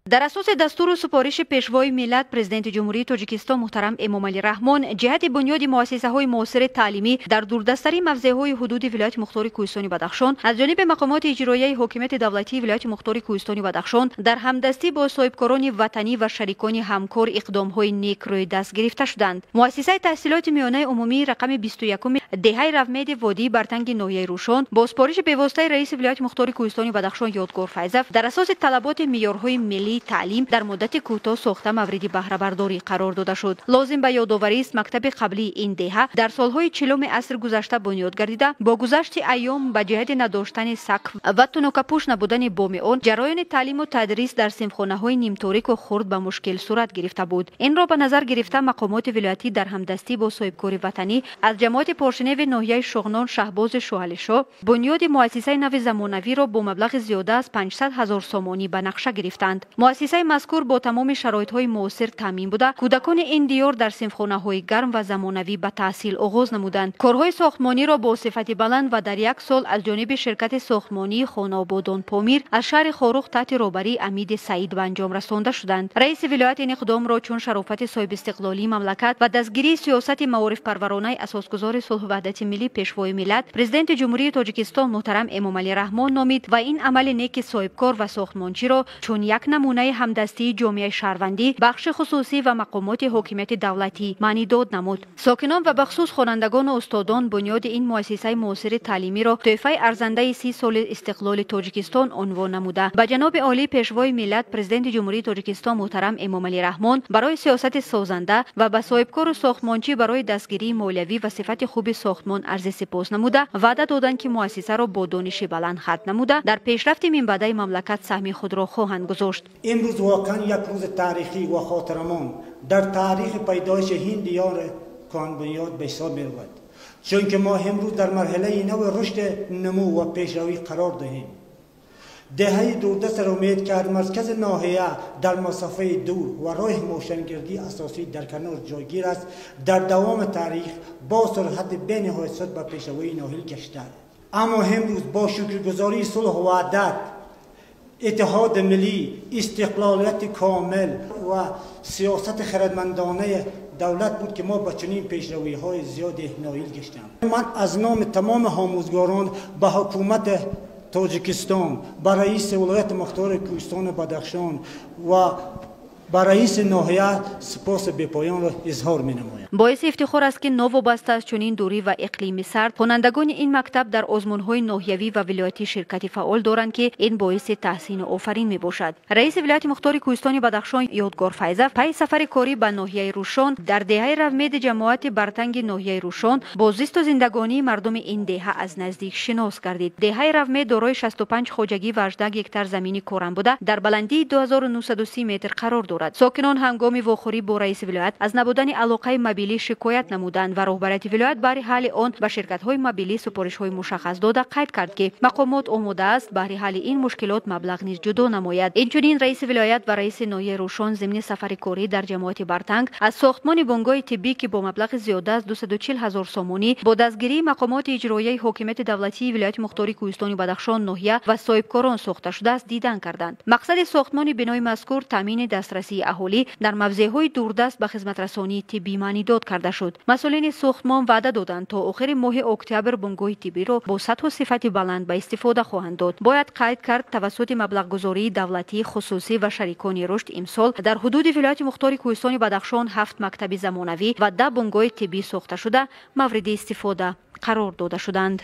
Дар асоси дастуру супориши Пешвои миллат, Президенти Ҷумҳурии Тоҷикистон муҳтарам Эмомалӣ Раҳмон, ҷиҳати бунёди муассисаҳои муосири таълимӣ дар дурдасттарин мавзеъҳои ҳудуди вилояти мухтори Кӯҳистони Бадахшон аз ҷониби мақомоти иҷроияи ҳокимияти давлатии вилояти мухтори Кӯҳистони Бадахшон дар ҳамдастӣ бо соҳибкорони ватанӣ ва шарикони ҳамкор иқдомҳои нек рӯи даст гирифта шуданд. Муассисаи таҳсилоти миёнаи умумии рақами 21-уми деҳаи Равмеди водии Бартанги ноҳияи Рӯшон бо супориши бевоситаи раиси вилояти мухтори Кӯҳистони Бадахшон Ёдгор Файзов дар асоси талаботи меъёрҳои миллии таълим дар муддати кӯтоҳ сохта мавриди баҳрабардорӣ қарор дода шуд. Лозим ба ёдоварист, мактаби қаблии ин деҳа дар солҳои 40-уми аср гузашта бунёд гардида, бо гузашти айём ба ҷиҳати надоштани сақф ва тунукапӯш набудани боми он ҷараёни таълиму тадрис дар синфхонаҳои нимторику хурд ба мушкил сурат гирифта буд. Инро ба назар гирифта, мақомоти вилоятӣ дар ҳамдастӣ бо соҳибкори ватанӣ аз ҷамоати Поршиневи ноҳияи Шуғнон Шаҳбози Шоҳалишоҳ бунёди муассисаи нави замонавиро бо маблағи зиёда аз 500 ҳазор сомонӣ ба нақша гирифтанд. Муассисаи мазкур бо тамоми шароитҳои муосир таъмин буда, кӯдакони ин диёр дар синфхонаҳои гарм ва замонавӣ ба таҳсил оғоз намуданд. Корҳои сохтмониро бо сифати баланд ва дар як сол аз ҷониби ширкати сохтмонии Хонаободон Помир аз шаҳри Хоруғ таҳти роҳбарии Амиди Саид ба анҷом расонда шуданд. Раиси вилоят ин иқдомро чун шарофати соҳибистиқлолии мамлакат ва дастгирии сиёсати маорифпарваронаи асосгузори сулҳу ваҳдати миллӣ, Пешвои миллат, Президенти Ҷумҳурии Тоҷикистон муҳтарам Эмомалӣ Раҳмон номид ва ин амали неки соҳибкор ва сохтмончиро чун як намунаи ҳамдастии ҷомеаи шаҳрвандӣ, бахши хусусӣ ва мақомоти ҳокимияти давлатӣ маънидод намуд. Сокинон ва бахусус хонандагону устодон бунёди ин муассисаи муосири таълимиро тӯҳфаи арзандаи 30 соли истиқлоли Тоҷикистон унвон намуда, ба ҷаноби олӣ, Пешвои миллат, Президенти Ҷумҳурии Тоҷикистон муҳтарам Эмомалӣ Раҳмон барои сиёсати созанда ва ба соҳибкору сохтмончӣ барои дастгирии молиявӣ ва сифати хуби сохтмон арзи сипос намуда, ваъда доданд, ки муассисаро бо дониши баланд хатм намуда, дар пешрафти минбаъдаи мамлакат саҳми худро хоҳанд гузошт. Имрӯз воқеан як рӯзи таърихӣ ва хотирамон дар таърихи пайдоиши ин диёри кӯҳанбунёд ба ҳисоб меравад, чунки мо имрӯз дар марҳилаи нави рушди намӯ ва пешравӣ қарор дорем. Деҳаи дурдаст Равмед, ки аз маркази ноҳия дар масофаи дур ва роҳи мошингардии асосӣ дар канор ҷойгир аст, дар давоми таърих бо суръати бениҳоят суд ба пешравӣ ноҳил гаштааст. Аммо имрӯз бо шукргузории сулҳу ваҳдат, иттиҳоди миллӣ, истиқлолияти комил ва сиёсати хирадмандонаи давлат буд, ки мо ба чунин пешравиҳои зиёде ноил гаштем. Ман аз номи тамоми омӯзгорон ба ҳукумати Тоҷикистон, ба раиси вилояти мухтори Кӯҳистони Бадахшон ва ба раиси ноҳия сипоси бепоёнро изҳор менамоям. Боиси ифтихор аст, ки новобаста аз чунин дурӣ ва иқлими сард, хонандагони ин мактаб дар озмунҳои ноҳиявӣ ва вилоятӣ ширкати фаъол доранд, ки ин боиси таҳсину офарин мебошад. Раиси вилояти мухтори Кӯҳистони Бадахшон Ёдгор Файзов пайи сафари корӣ ба ноҳияи Рӯшон дар деҳаи Равмеди ҷамоати Бартанги ноҳияи Рӯшон бо зисту зиндагонии мардуми ин деҳа аз наздик шинос гардид. Деҳаи Равмед дорои 65 хоҷагӣ ва 18 гектар замини корам буда, дар баландии 2930 метр қарор дорад. Сокинон ҳангоми вохӯрӣ бо раиси вилоят аз набудани алоқаи мобилӣ шикоят намуданд ва роҳбарияти вилоят баҳри ҳалли он ба ширкатҳои мобилӣ супоришҳои мушаххас дода, қайд кард, ки мақомот омода аст баҳри ҳалли ин мушкилот маблағ низ ҷудо намояд. Инчунин раиси вилоят ва раиси ноҳияи Рӯшон зимни сафари корӣ дар ҷамоати Бартанг аз сохтмони бунгоҳи тиббӣ, ки бо маблағи зиёда аз 240 ҳазор сомонӣ бо дастгирии мақомоти иҷроияи ҳокимияти давлатии вилояти мухтори Кӯҳистони Бадахшон, ноҳия ва соҳибкорон сохта шудааст, дидан карданд. Мақсади сохтмони бинои мазкур таъмини дастрасии аҳолӣ дар мавзеъҳои дурдаст ба хизматрасонии тиббӣ маънидод карда шуд. Масъулини сохтмон ваъда доданд, то охири моҳи октябр бунгоҳи тиббиро бо сатҳу сифати баланд ба истифода хоҳанд дод. Бояд қайд кард, тавассути маблағгузории давлатӣ, хусусӣ ва шарикони рушд имсол дар ҳудуди вилояти мухтори Кӯҳистони Бадахшон ҳафт мактаби замонавӣ ва 10 бунгоҳи тиббӣ сохта шуда, мавриди истифода қарор дода шуданд.